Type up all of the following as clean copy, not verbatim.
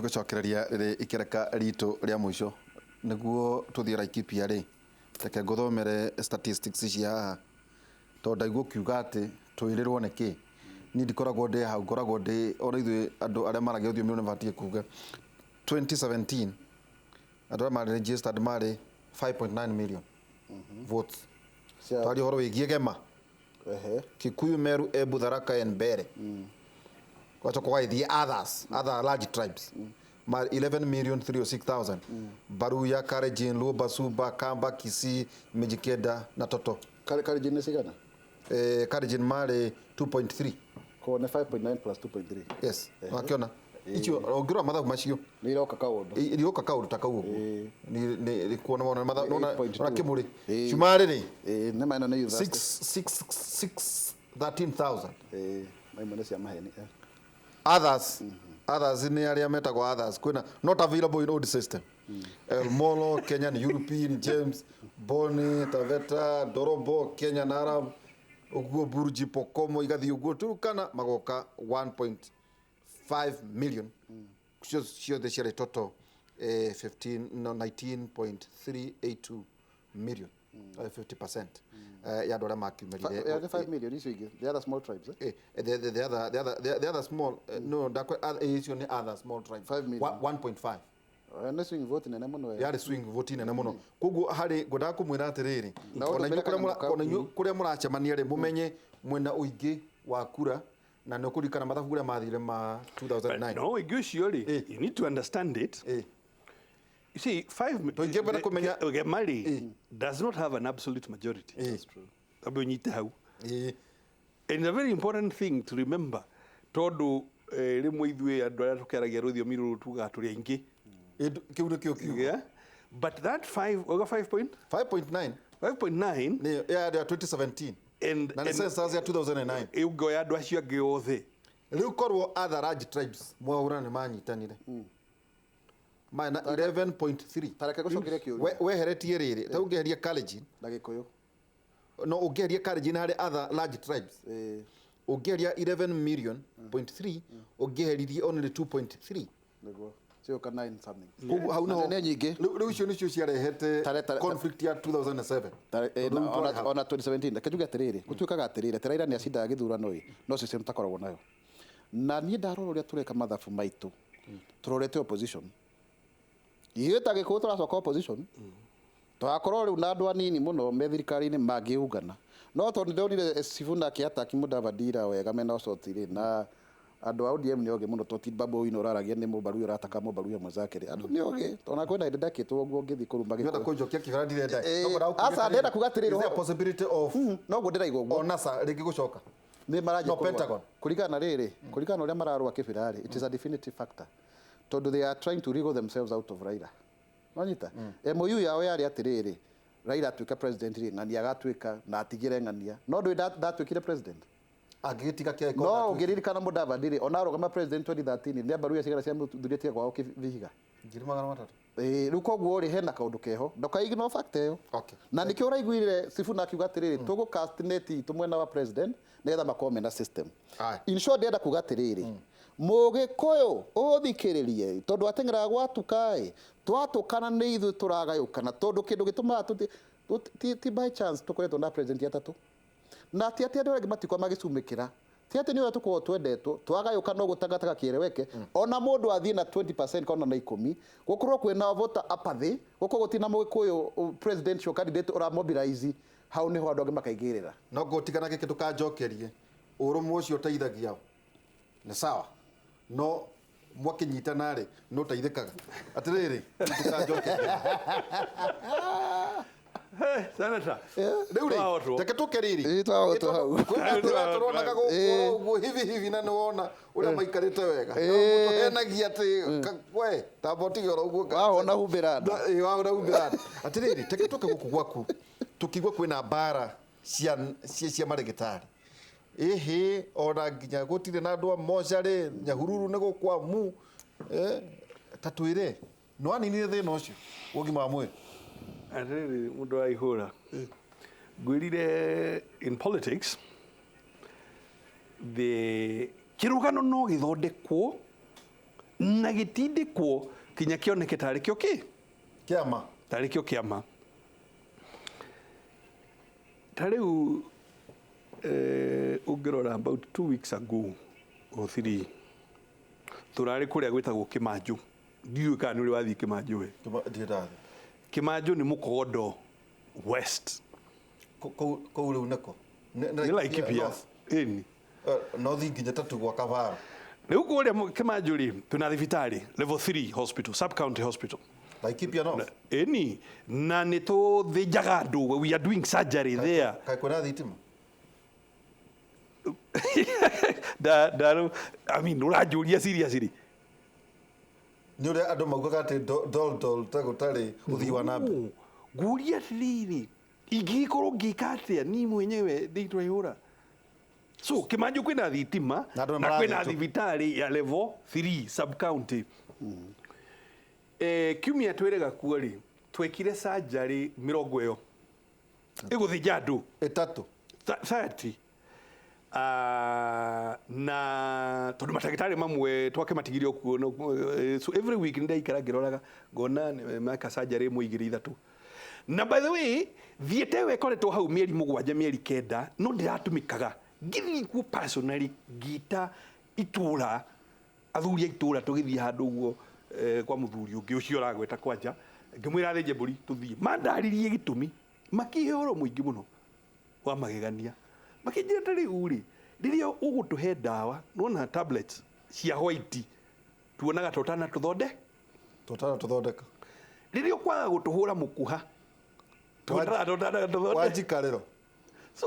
Tũgĩcokereria rĩrĩ ikereka ritũ rĩa mũico nĩguo tũthiĩ Laikipia rĩ, reke ngũthomere statistics cia haha tondũ ndaigua ũkiuga atĩ twĩrĩrwo nĩ kĩ. Niĩ ndikoragwo ndĩ hau, ngoragwo ndĩ ona ithuĩ andũ arĩa maragia rũthiomi rũu nĩ mabatiĩ kuga. 2017 andũ arĩa marĩ registered marĩ 5.9 million votes. Twaria ũhoro wĩgiĩ Gema. Kikuyu, Meru, Embu, Tharaka and Mbeere. Wacoka ũgagĩthiĩ others, other large tribes. Ma 11 million 306,000. Baruya, Kalenjin, Luo, Basuba, Kamba, Kisii, Mijikenda na Toto. Kalenjin nĩ cigana? Kalenjin marĩ 2.3. Koguo nĩ 5.9 plus 2.3. Yes, wakĩona icio ũngĩrora mathabu macio. Nĩ iroka kaũndũ. Iroka kaũndũ ta kau ũguo. Nĩ kuona wona mathabu Nĩ nona 8.2. ona kĩmũrĩ cumarĩ rĩ. Ĩĩ, nĩ ma ĩno nĩ university. 6 6 6 13,000. Ĩĩ, na imwe nĩ cia maheni. Others, others nĩ arĩa metagwo others, kwĩna not available in old system. El Molo, Kenyan European, James, Boni, Taveta, Dorobo, Kenyan Arab, ũguo Burji, Pokomo igathiĩ ũguo Turkana magoka 1.5 million. Ciothe ciarĩ total 15 no 19.382 million. 50% ya andũ arĩa makiumĩrire. Yarĩ 5 million icio ingĩ, the other small tribes. Eh? The other small no ndakwe icio nĩ other small tribes. 5 million. 1.5. Nĩ swing vote nene mũno. Yarĩ swing vote nene mũno. Koguo harĩ ngwendaga kũmwĩra atĩrĩrĩ, Na ũndũ ona inyuĩ mbere kũrĩa kana mũka- ona inyuĩ kũrĩa mũracemania rĩ, mũmenye mwena ũingĩ wa kura na nĩ ũkũririkana mathabu ũrĩa mathire ma 2009. No, ũingĩ ũcio rĩ, you need to understand it. You see, five Tũingĩenda kũmenya- Gema rĩ does not have an absolute majority. That's true. Ambe ũnyite hau. And it's a very important thing to remember tondũ rĩmwe ithuĩ andũ arĩa tũkĩaragia rũthiomi rũrũ tugaga tũrĩ aingĩ. Kĩu nĩkĩo kiugo. Yeah. But that five, oga 5 point? 5.9. 5.9. Nĩ ya 2017. And, na nĩ and census ya 2009. Ũngĩoya andũ acio angĩ othe. Rĩu korwo other large tribes mwaura nĩ manyitanire. Maya na 11.3. Tareke gũcokeria kĩũria. Weheretie rĩrĩ, ta ũngĩeheria Kalenjin. Na Gĩkũyũ. No ũngĩeheria Kalenjin harĩ other large tribes. Ũngĩeheria 11 million point 3, ũngĩeheririe only 2.3. Nĩguo. Cioka 9 something. Koguo hau Na niho nĩ nyingĩ. Rĩu icio nĩcio ciarehete conflict ya 2007. Tondũ rĩu twarĩ hau. Ona 2017 reke njuge atĩrĩrĩ, gũtuĩkaga atĩrĩrĩ, atĩ Raila nĩ acindaga gĩthurano ĩ, no system takoragwo nayo. Na niĩ ndarora ũrĩa tũreka mathabu maitũ, tũrorete opposition. Ithuĩ ta Gĩkũyũ tũracoka opposition, tũgakorwo rĩu na andũ anini mũno me thirikari-inĩ mangĩungana. No tondũ nĩndonire Sifuna akĩ-attack Mudavadi ira wega mena Osoti rĩ, na andũ a ODM nĩ ogĩ mũno tondũ ti Babu Owino ũraragia nĩ Mũmbaruya ũrataka Mũmbaruya mwenzake rĩ, andũ nĩ ogĩ. Ona kwĩna hĩndĩ ndekĩtwo ũguo ngĩthiĩ kũruma Nĩũrenda Gĩkũyũ. kũnjokia kĩbera ndirenda. No ngwendaga gũkũria Aca, ndĩrenda kuga atĩrĩrĩ, Is there a possibility of Noguo ndĩraiga ũguo. o NASA rĩngĩ gũcoka? Nĩ maranjia No, kũrũa. Pentagon. Kũringana na rĩrĩ, kũringana na ũrĩa mararũa kĩbira rĩ, it is a definitive factor. Tondũ they are trying to wriggle themselves out of Raila. Wanyita? MOU yao yarĩ atĩrĩrĩ, Raila atuĩka president rĩ, ng'ania agatuĩka na atigĩre ng'ania. No ndũĩ ndatuĩkire president. Angĩgĩtiga kĩa No ũngĩririkana Mudavadi rĩ, ona arũgama president 2013 nĩ mbaruya cigana cia mũthuri atiga kwao Vihiga. 300,000. Ĩĩ, rĩu koguo rĩ hena kaũndũ keho ndũka ignore fact ĩyo. Na nĩkĩo ũraiguire Sifuna akiuga atĩrĩrĩ, tũgũ cast net itũ mwena wa president nĩgetha makorwo mena system. In short ndĩrenda kuga atĩrĩrĩ, Mũgĩkũyũ ũthikĩrĩrie tondũ ateng'eraga gwatuka ĩ, twatũkana nĩ ithuĩ tũragayũkana tondũ kĩndũ gĩtũmaga ti by chance tũkoretwo na president atatũ. Na ti atĩ andũ arĩa angĩ matikoragwo magĩcumĩkĩra, ti atĩ nĩ ũrĩa tũkoragwo twendetwo, twagayũkana ũguo takataka kĩeleweke, ona mũndũ athiĩ na 20% kana na ikũmi, gũkorwo kwĩna voter apathy, gũkorwo gũtirĩ na Mũgĩkũyũ presidential candidate ũra mobilize, hau nĩho andũ angĩ makaigĩrĩra. No ngũtigana gĩkĩ ndũkanjokerie, ũrũmwe ũcio ũteithagia ũ? Nĩ sawa, no mwakĩnyitana rĩ, nĩ ũteithĩkaga. Atĩrĩrĩ, ndũkanjokerie. Senator. Rĩu rĩ, Twahotwo. reke tũke rĩrĩ. Ĩĩ, twahotwo hau. Kwĩna andũ aya tũronaga gũkũ ũguo hivi hivi na nĩ wona ũrĩa maikarĩte wega. Tũhenagia atĩ we tamba ũtige oro ũguo. Wahona humbĩra nda. Ĩĩ, wahona humbĩra nda. Atĩrĩrĩ, reke tũke gũkũ gwaku tũkĩigua kwĩna mbara cia marĩgĩtarĩ. Ĩhĩ, ona nginya gũtirĩ na andũ a mocarĩ, Nyahururu nĩ gũkwamu. Ta twĩre, nĩ waninire thĩna ũcio wa ũgima wa mwĩrĩ? Atĩrĩrĩ, mũndũ wa ihũra, ngwĩrire in politics, the kĩrũgano no gĩthondekwo Na gĩtindĩkwo kinya kĩoneke tarĩ kĩo kĩ Kĩama. Tarĩ kĩo kĩama. Ta rĩu ũngĩrora about 2 weeks ago or 3, tũrarĩ kũrĩa gwĩtagwo Kĩmanjũ. Ndiũĩ kana nĩ ũrĩ wathiĩ Kĩmanjũ we. Ndirĩ ndathiĩ. Kĩmanjũ nĩ Mũkogondo West. Kũu rĩu nĩkũ? Nĩ Laikipia. North. Ĩni. North nginya tatu gwa Kabara. Rĩu kũrĩa Kĩmanjũ rĩ, twĩna thibitarĩ level 3 hospital, sub county hospital. Laikipia North. Ĩni, na nĩ tũthĩnjaga andũ, we are doing surgery there. Kaĩ kwĩna thitima? Da da I mean, ũranjũria seriously? Nĩ ũrĩa andũ maugaga atĩ dol dol ta gũtarĩ ũthii wa na mbere. Nguria atĩrĩrĩ, ingĩgĩkorwo ngĩka atĩa ni mwenyewe ndĩitwaihũra? So Kĩmanjũ kwĩna thitima. Na andũ nĩ Na kwĩna marathĩnjwo. Thibitarĩ ya level 3 sub county. Kiumia twĩrĩga kuo rĩ, twekire surgery mĩrongo ĩyo ĩgũthĩnja andũ Ĩtatũ. 30. Na tondũ matagĩtarĩ mamwe twakĩmatigire okuo no, so every week nĩndaikara ngĩroraga ngona meka surgery ĩmwe, igĩrĩ, ithatũ. Na by the way, thiĩte ĩyo ĩkoretwo hau mĩeri 7, mĩeri 9, no ndĩratũmĩkaga. Ngĩthiĩ kuo personally, ngĩta itũra, athuri a itũra, tũgĩthiĩ handũ ũguo kwa mũthuri ũngĩ ũcio ũragweta kwanja, ngĩmwĩra athĩnje mbũri tũthiĩ. Mandaririe gĩtũmi, makĩhe ũhoro mũingĩ mũno wa magegania, makĩnjĩra ta rĩu rĩ, rĩrĩa ũgũtũhe ndawa, nona tablets cia white tuonaga tũtana tũthonde. Tũtana tũthondeka. Rĩrĩa ũkwaga gũtũhũra mũkuha, tuonaga tũtana tũthonde. Wanjikarĩro. So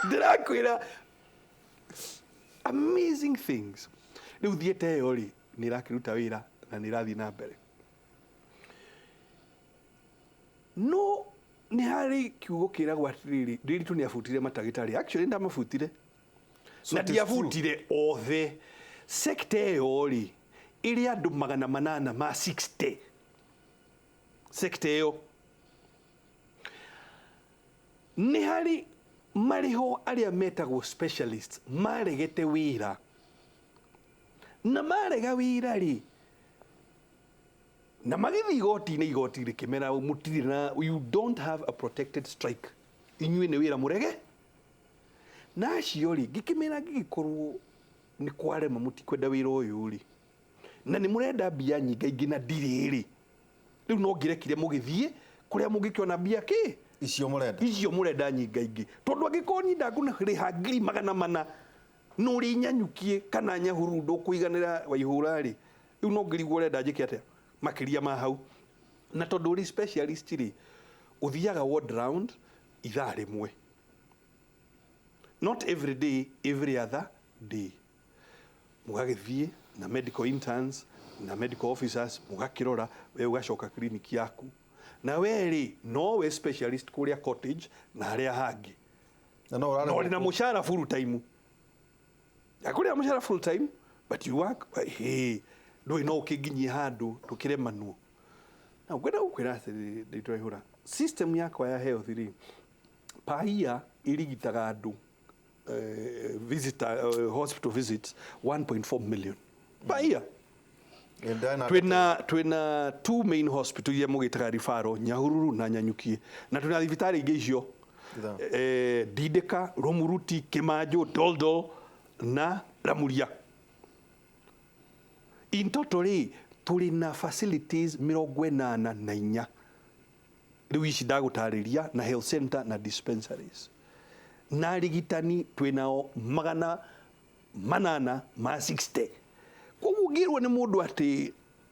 ndĩrakwĩra amazing things. Rĩu thiĩte ĩyo rĩ, nĩ ĩrakĩruta wĩra na nĩ ĩrathiĩ na mbere, no nĩ harĩ kiugo kĩragwo atĩrĩrĩ, Ndiritu nĩ abutire matagĩtarĩ. Actually ndamabutire. So Na it is ndiabutire othe. Sector ĩyo rĩ, ĩrĩ andũ 860. Sector ĩyo nĩ harĩ marĩho arĩa metagwo specialists maregete wĩra, na marega wĩra rĩ, na magĩthiĩ igoti-inĩ, igoti rĩkĩmera mũtirĩ na, you don't have a protected strike, inyuĩ nĩ wĩra mũrege. Na acio rĩ, ngĩkĩmera ngĩgĩkorwo nĩ kwarema, mũtikwenda wĩra ũyũ rĩ, na nĩ mũrenda mbia nyingaingĩ na ndirĩ rĩ, rĩu no ngĩrekire mũgĩthiĩ kũrĩa mũngĩkĩona mbia kĩ Icio mũrenda. Icio mũrenda nyingaingĩ, tondũ angĩkorwo niĩ ndakũrĩha 400,000 no ũrĩ Nyanyukie kana Nyahururu ndũkũiganĩra Waihũra rĩ, rĩu no ngĩrigwo ũrenda njĩke atĩa makĩria ma hau. Na tondũ ũrĩ specialist rĩ, ũthiaga ward round ithaa rĩmwe, not every day, every other day, mũgagĩthiĩ na medical interns na medical officers, mũgakĩrora, we ũgacoka clinic yaku, na we rĩ, nowe specialist kũrĩa cottage na harĩa hangĩ. Na no Na ũrĩ na ũrarĩhwo. Mũcara full time, akũrĩa mũcara full time, but you work hey, ndũĩ no ũkĩnginyie handũ tũkĩremanwo. Na ngwenda gũkwĩra atĩrĩrĩ, Ndĩtwaihũra, system yakwa ya health rĩ, per year ĩrigitaga andũ visitor, hospital visits 1.4 million per year. Twina two main hospital iria mũgĩtaga referral, Nyahururu na Nyanyukie, na twina thibitarĩ ingĩ icio Ndindĩka, Rũmuruti, Kĩmanjũ, Doldol na Ramuria. In total rĩ, tũrĩ na facilities 84 rĩu ici ndagũtarĩria, na health center na dispensaries, na arigitani twĩnao 860. Koguo ngĩrwo nĩ mũndũ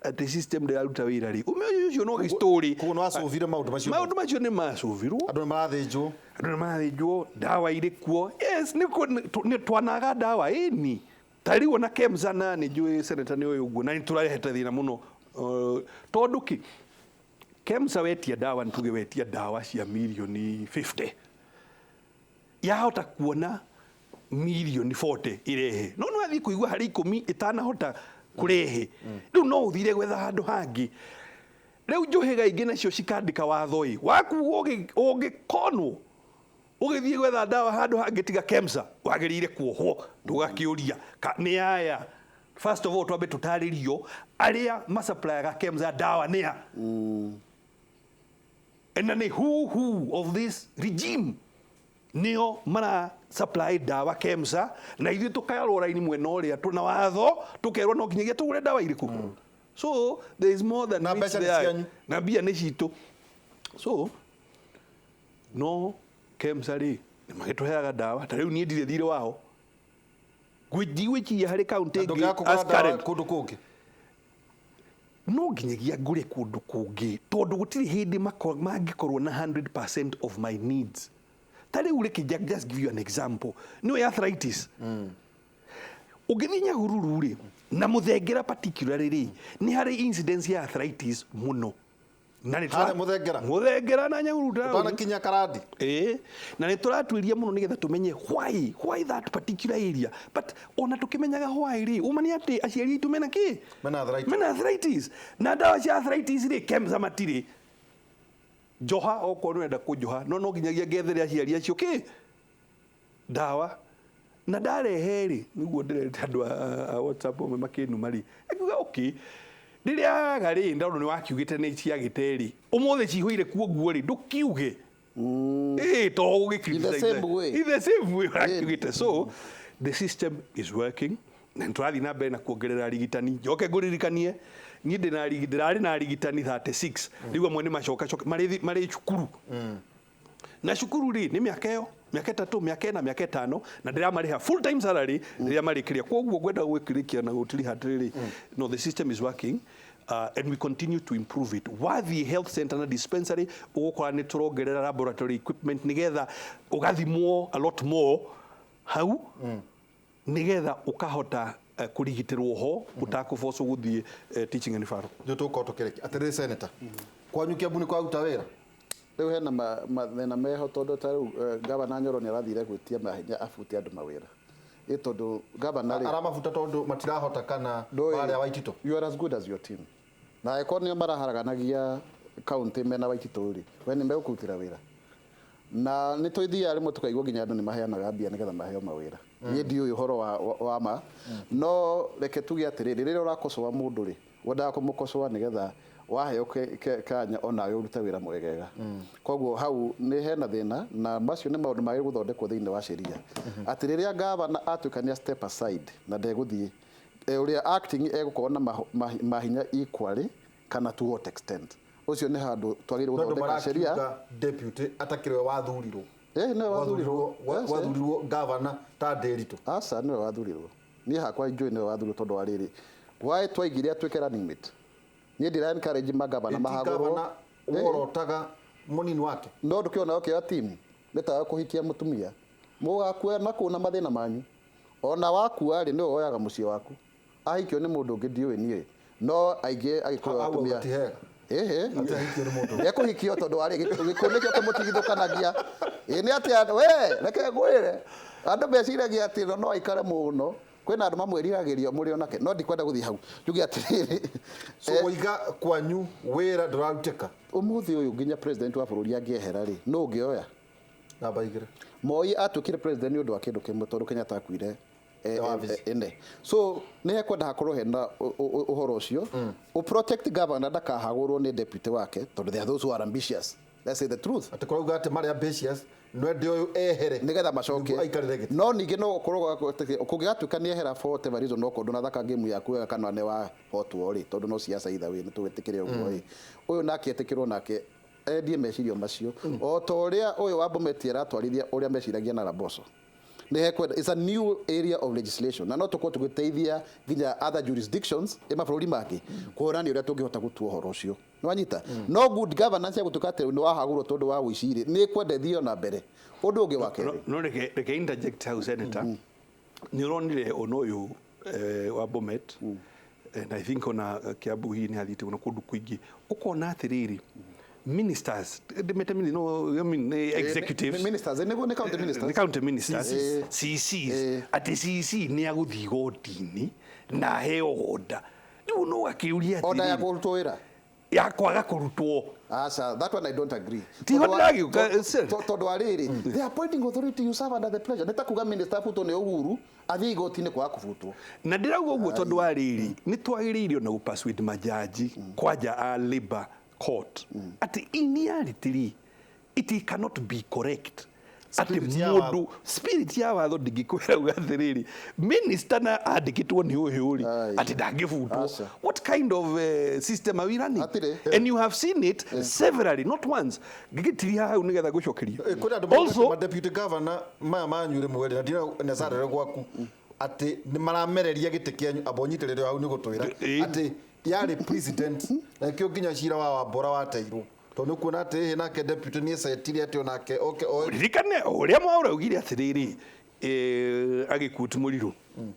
atĩ system ndĩraruta wĩra rĩ, ũme ũcio no gĩstory. Koguo nĩ wacũvire maũndũ macio? Maũndũ macio nĩ macũvirwo. Andũ nĩ marathĩnjwo? Andũ nĩ marathĩnjwo, ndawa irĩ kuo. Yes, nĩ twanaga ndawa ĩni ta rĩu ona KEMSA, na nĩ njũĩ senator nĩ ũyũ ũguo, na nĩ tũrarehete thĩna mũno, tondũ kĩ KEMSA wetia ndawa, nĩ tuge wetia ndawa cia mirioni 50, yahota kuona mirioni 40 irehe, no nĩ wathiĩ kũigua harĩ 10 ĩtanahota kũrehe. Rĩu no ũthire gwetha handũ hangĩ. Rĩu njũhĩga ingĩ nacio cikandĩka watho ĩ waku ũngĩkonwo ũgĩthiĩ gwetha ndawa handũ hangĩ tiga KEMSA, wagĩrĩire kuohwo. Ndũgakĩũria nĩ aya First of all, twambe tũtarĩrio arĩa masupplyaga KEMSA ndawa nĩa, na nĩ who of this regime nĩo mara supply ndawa KEMSA, na ithuĩ tũkayarwo raini mwena ũrĩa tũna watho tũkerwo no nginyagia tũgũre ndawa irĩkũ. So there is more than Na meets mbeca the nĩ eye. cianyu. Na mbia nĩ citũ. So no KEMSA rĩ, nĩ magĩtũheaga ndawa. Ta rĩu niĩ ndirĩ thirĩ wao, ndigwĩciria harĩ kaunti Na ĩngĩ ndũngĩaga kũgũra as ndawa current. kũndũ kũngĩ. No nginyagia ngũre kũndũ kũngĩ, tondũ gũtirĩ hĩndĩ mangĩkorwo na 100% of my needs. Ta rĩu reke just give you an example. Nĩ arthritis. Ũngĩthiĩ Nyahururu rĩ, na Mũthengera particularly rĩ, nĩ harĩ incidence ya arthritis mũno. Na nĩ Harĩa Mũthengera? Mũthengera na Nyahururu taũni. Ũtanakinya Karandi. Ĩĩ, na nĩ tũratuĩria mũno nĩgetha tũmenye why that particular area. But ona tũkĩmenyaga why rĩ, ũma nĩ atĩ aciari aitũ mena kĩ? Mena arthritis. Mena arthritis. Na ndawa cia arthritis rĩ, KEMSA matirĩ. Njoha okorwo nĩ ũrenda kũnjoha, no nginyagia ngethere aciari acio kĩ? Ndawa. Na ndarehe rĩ, nĩguo ndĩrerete andũ a WhatsApp amwe makĩnuma rĩ, akiuga okay, rĩrĩa aga rĩ, ndona nĩ wakiugĩte nĩ ciagĩte rĩ, ũmũthĩ cihũire kuo guo rĩ, ndũkiuge. Ĩĩ, to ũgĩ In the same way. In the same way ũrakiugĩte. So the system is working, na nĩtũrathiĩ na mbere na kuongerera arigitani. Njoke ngũririkanie, niĩ ndĩrarĩ na arigitani 36, rĩu amwe nĩ macokacoka marĩ cukuru. Na cukuru rĩ, nĩ mĩaka ĩyo, mĩaka 3, mĩaka 4, mĩaka 5, na ndĩramarĩha full time salary rĩrĩa marĩkĩria. Koguo ngwenda gwĩkĩrĩkia na gũtiriha atĩrĩrĩ, no, the system is working. And we continue to improve it. Wathiĩ health center na dispensary, ũgũkora nĩ tũrongerera laboratory equipment nĩgetha ũgathimwo a lot more hau, nĩgetha ũkahota kũrigitĩrwo ho ũtakũbocwo gũthiĩ teaching and referral. Nĩ tũgũkorwo tũkĩrĩkia. Atĩrĩrĩ senator, kwanyu Kiambu nĩ kwaruta wĩra? Rĩu hena mathĩna meho, tondũ ta rĩu gavana Nyoro nĩ arathire gwĩtia mahinya abute andũ mawĩra. Ĩ tondũ gavana rĩ, Aramabuta tondũ matirahota kana marĩa Waititũ? You are as good as your team. Na angĩkorwo nĩo maraharaganagia county mena Waititũ rĩ, we nĩ megũkũrutĩra wĩra. Na nĩ tũthiaga rĩmwe tũkaigua nginya andũ nĩ maheanaga mbia nĩgetha maheo mawĩra. Niĩ ndiũĩ ũhoro wa ma, no reke tuge atĩrĩrĩ, rĩrĩa ũrakocoa mũndũ rĩ, wendaga kũmũkocoa nĩgetha waheo kanya onawe ũrute wĩra mwegega. Koguo hau nĩ hena thĩna, na macio nĩ maũndũ magĩrĩirwo gũthondekwo thĩinĩ wa sheria. Atĩ rĩrĩa gavana atuĩka nĩ step aside na ndegũthiĩ, ũrĩa acting egũkorwo na mahinya equally kana to what extent. Ũcio nĩ handũ twagĩrĩirwo No andũ gũthondeka sheria. marakiuga deputy atakĩrĩ we wathurirwo. Nĩwe wathurirwo. Yes, eh. Wathurirwo gavana ta Nderitu. Aca, nĩwe wathurirwo. Niĩ hakwa njũĩ nĩwe wathurirwo tondũ wa rĩrĩ. Why twaigire atuĩke running mate? Niĩ ndĩra encourage magavana Ĩti mahagũrwo. gavana worotaga mũnini wake. No ndũkĩona ũkĩoya timu nĩ tawe kũhikia mũtumia. Mũgakua na kũu na mathĩna manyu. Ona wakua rĩ, nĩwe woyaga mũciĩ waku. Ahikio nĩ mũndũ ũngĩ ndiũĩ niĩ. No aingĩ agĩkũyũ Hau atumia. ti hega. Ĩhĩ. Atĩ ahikio nĩ mũndũ. Nĩekũhikio tondũ wa rĩ, gĩkuũ nĩkĩo kĩmũtigithũkanagia. Ĩ nĩ atĩa we, reke ngwĩre. Andũ meciragia atĩ no aikare mũno. Kwĩna andũ mamwĩriragĩria mũrĩ onake. No ndikwenda gũthiĩ hau. Njuge atĩrĩrĩ. So woiga kwanyu wĩra ndũrarutĩka. Ũmũthĩ ũyũ nginya president wa bũrũri angĩehera rĩ, nũ ũngĩoya? Namba igĩrĩ. Moi atuĩkire president nĩ ũndũ wa kĩndũ kĩmwe tondũ Kenyatta akuire Wabici. ene. So nĩ hekwenda hakorwo hena ũhoro ũcio. Ũ protect governor ndakahagũrwo nĩ deputy wake tondũ there are those who are ambitious. Let's say the truth. Atĩ kũrauga atĩ marĩ ambitious, no ende ũyũ ehere. Nĩgetha macoke. Nĩguo aikarĩre gĩtĩ. No ningĩ no ũkorwo kũngĩgatuĩka nĩ ehera for whatever reason, no okorwo ndũnathaka game yaku wega kana nĩ wahotwo rĩ, tondũ no siasa either way, nĩ tũgĩtĩkĩre ũguo rĩ. Ũyũ nake etĩkĩrwo nake endie meciria macio. O ta ũrĩa ũyũ wa Bomet aratwarithia ũrĩa meciragia na Laboso. Nĩ hekwenda, it's a new area of legislation. Na no tũkorwo tũgĩteithia nginya other jurisdictions ĩ mabũrũri mangĩ kuonania ũrĩa tũngĩhota gũtua ũhoro ũcio. Nĩ wanyita? No good governance ya gũtuĩka atĩ nĩ wahagũrwo tondũ wa ũici rĩ, nĩ ĩkwenda ĩthiĩ na mbere. Ũndũ ũngĩ wa kerĩ. No reke interject hau senator. Nĩ ũronire ona ũyũ wa Bomet, and I think ona Kiambu hihi nĩ athiĩte ona kũndũ kũingĩ. Ũkona atĩrĩrĩ, ministers, ndĩmete no, I mean, executives. Ministers, nĩguo nĩ county ministers. Nĩ county ministers, CCs, atĩ CC nĩ agũthiĩ igoti-inĩ na aheo order. Rĩu no akĩũria Order ya atĩrĩrĩ. kũrutwo wĩra. Ya kwaga kũrutwo. Aca, that one I don't agree. Tiho Tondũ wa- ndĩragiũka, sir. Tondũ wa rĩrĩ, the appointing authority, you serve under the pressure. Nĩ ta kuga minister abutwo nĩ Uhuru, athiĩ igoti-inĩ kwaga kũbutwo. Na ndĩrauga ũguo tondũ wa rĩrĩ, nĩ twagĩrĩire ona gũpersuade majaji kwanja a labor court atĩ in reality rĩ, it cannot be correct atĩ Spirit ya mũndũ, spirit ya watho ndingĩkwĩra uga atĩrĩrĩ, minister na andĩkĩtwo nĩ ũyũ rĩ, Aye. atĩ ndangĩbutwo. Aca. What kind of system are we running? Hatirĩ. And you have seen it severally, not once. Ngĩgĩtiria hau nĩgetha gũcokeria. Kwĩna andũ Also ma deputy governor maya manyu rĩmwe rĩ, na ndina necessarily gwaku, atĩ nĩ maramereria gĩtĩ kĩanyu. Amba ũnyitĩrĩre hau nĩ gũtwĩra atĩ yarĩ president na nĩkĩo nginya cira wa Wambora wateirwo, tondũ nĩ kuona atĩ ĩhĩ nake deputy nĩ ecetire atĩ onake oke oe. Ririkane ũrĩa Mwaura augire atĩrĩrĩ, agĩkuti mũrirũ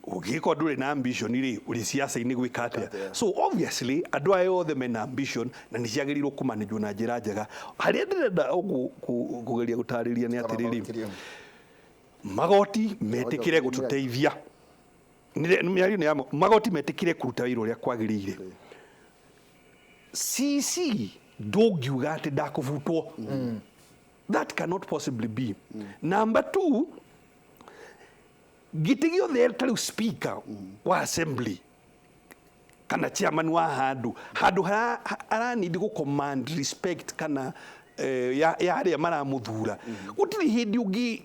ũngĩgĩkorwo ndũrĩ na ambition rĩ, ũrĩ siasa-inĩ gwĩka atĩa? So obviously andũ aya othe mena ambition na nĩ ciagĩrĩirwo kũmanĩjwo na njĩra njega. Harĩa ndĩrenda kũgeria gũtarĩria nĩ atĩrĩrĩ, magoti metĩkĩre gũtũteithia. Mĩario nĩ ya magoti metĩkĩre kũruta wĩra ũrĩa kwagĩrĩire. CC ndũngiuga atĩ ndakũbutwo. That cannot possibly be. Number two, gĩtĩ gĩothe ta rĩu speaker wa assembly kana chairman wa handũ handũ aranidi gũ command respect kana ya arĩa maramũthura, gũtirĩ hĩndĩ ũngĩ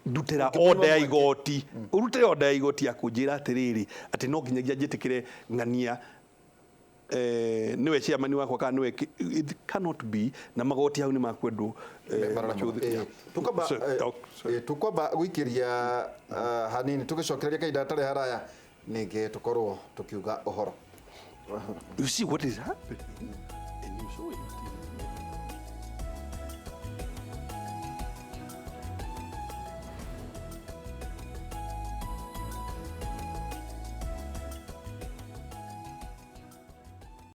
ndutĩra order ya igoti, ũrute order ya igoti ya kũnjĩra atĩrĩrĩ, atĩ no nginyagia njĩtĩkĩre ng'ania niwe chairman wakwa kana niwe it cannot be. Na magoti hau nĩ makwendwo macothi. Tukamba tukwamba gũikĩria hanini, tũgĩcokereria kahinda gatarĩ haraya ningĩ tũkorwo tũkiuga ũhoro. You see what is happening and you saw it.